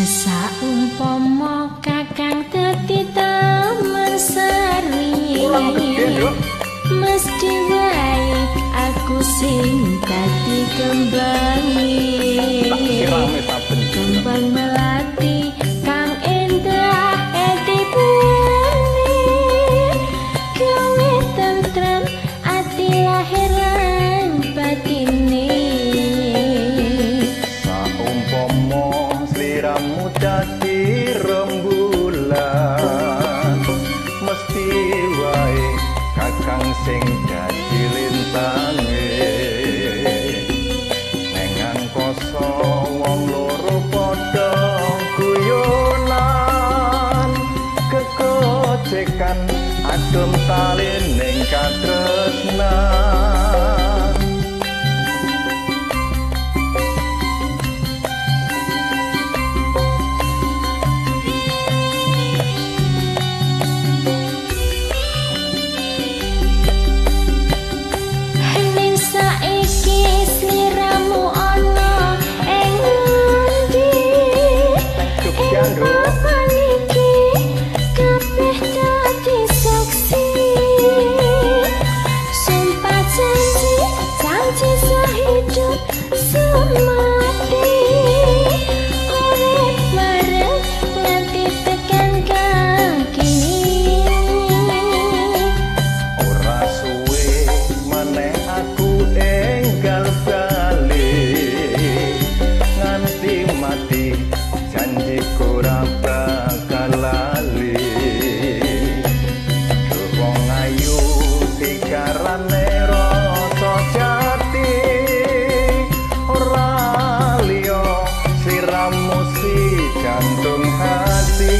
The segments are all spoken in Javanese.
Saumpama kakang dadi taman sari, mesti wae aku sing dadi kembange. Kembang melati kang endah etipane, gawe tentrem ati lahir lan batine. Saumpama sliramu dadi rembulan, mesti wae kakang sing dadi lintange. Ning angkasa wong loro padha guyonan, kekocekan adem talining katresnan. Saiki sliramu ana ing ngendi? Ing papan iki kabeh dadi saksi. Sumpah janji, janji sahidup semati, urip bareng nganti tekan kaki. Ora suwe maneh aku enggal bali, nganti mati janjiku ora bakal lali. Duh wong ayu sigarane rasa jati, ora liya sliramu si jantung hati.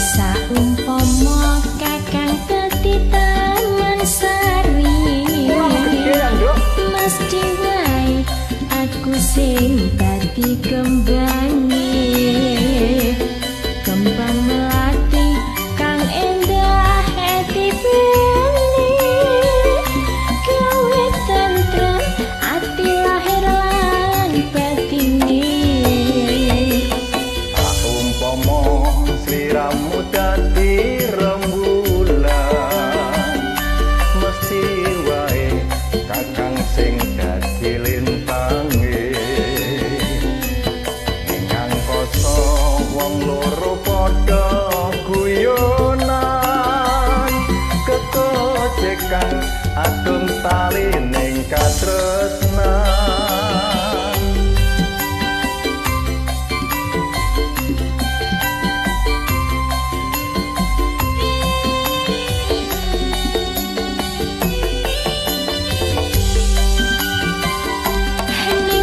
Saumpama kakang dadi taman sari, mesti wae aku sing dadi kembange. Kembang melati kang endah etipene, gawe tentrem ati lahir lan batine. Saumpama sliramu dadi rembulan, mesti wae kakang sing dadi lintange. Ing angkasa wong loro padha guyonan, kekocekan adem talining katresnan.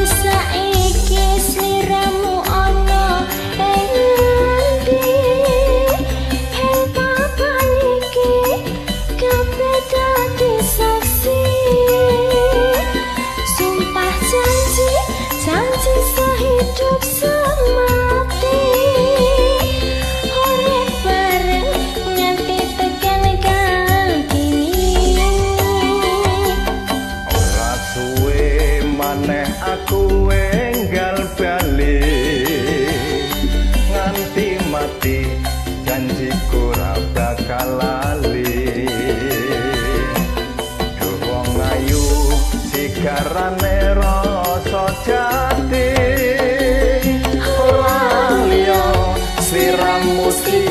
Saiki sliramu ana ing ngendi? Ing papan iki kabeh dadi saksi. Sumpah janji, janji sahidup semati, urip bareng nganti tekan kini. Ora suwe maneh aku enggal bali, nganti mati janjiku ora bakal lali. Duh wong ayu sigarane rasa jati, ora liya sliramu si